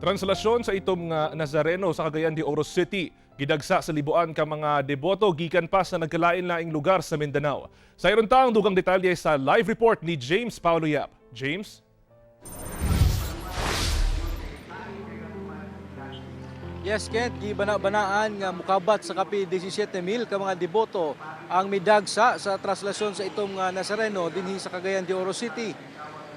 Translasyon sa itom nga Nazareno sa Cagayan de Oro City. Gidagsa sa libuan ka mga deboto gikan pa sa nagkalain-laing lugar sa Mindanao. Sayran ta ang dugang detalye sa live report ni James Paulo Yap. James? Yes, Kent, gibana-banaan nga mukabat sa kapin 17,000 ka mga deboto ang midagsa sa traslasyon sa itom nga Nazareno dinhi sa Cagayan de Oro City.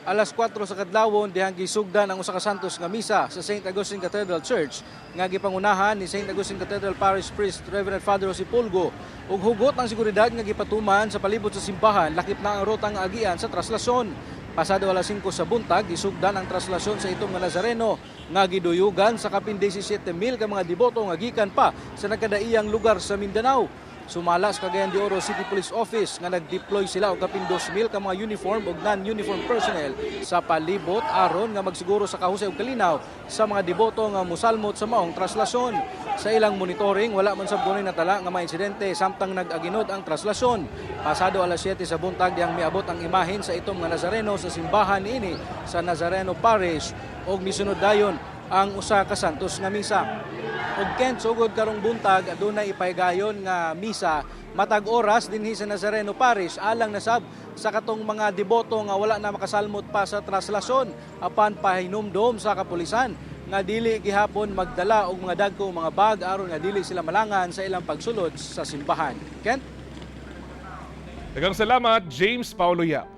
Alas 4 sa kadlawon dihang gisugdan ang usa ka santos nga misa sa St. Augustine Cathedral Church nga gipangunahan ni St. Augustine Cathedral Parish Priest Reverend Father Jose Pulgo ug hugot ang seguridad nga gipatuman sa palibot sa simbahan, lakip na ang rutang agian sa traslasyon. Pasado alas 5 sa buntag, gisugdan ang traslasyon sa itom nga Nazareno nga giduyugan sa kapin 17,000 ka mga deboto nga gikan pa sa nagkadaiyang lugar sa Mindanao. Sumala sa Cagayan de Oro City Police Office nga nag-deploy sila og kapin 2,000 ka mga uniform ug non-uniform personnel sa palibot aron nga magsiguro sa kahusay ug kalinaw sa mga deboto nga musalmot sa maong traslasyon. Sa ilang monitoring, wala man sab kunoy natala nga mga insidente samtang nag-aginod ang traslasyon. Pasado alas 7 sa buntag diyang miabot ang imahen sa itom nga Nazareno sa simbahan niini sa Nazareno Parish ug misunod dayon ang usa ka santos nga misa. Ug Kent, sugod karong buntag adunay ipahigayon nga misa matag oras dinhi sa Nazareno Parish alang na sab sa katong mga deboto nga wala na makasalmot pa sa traslasyon, apan pahinumdom sa kapulisan nga dili gihapon magdala og mga dagko mga bag aron nga dili sila malangan sa ilang pagsulod sa simbahan. Kent? Daghang salamat, James Paulo Yap.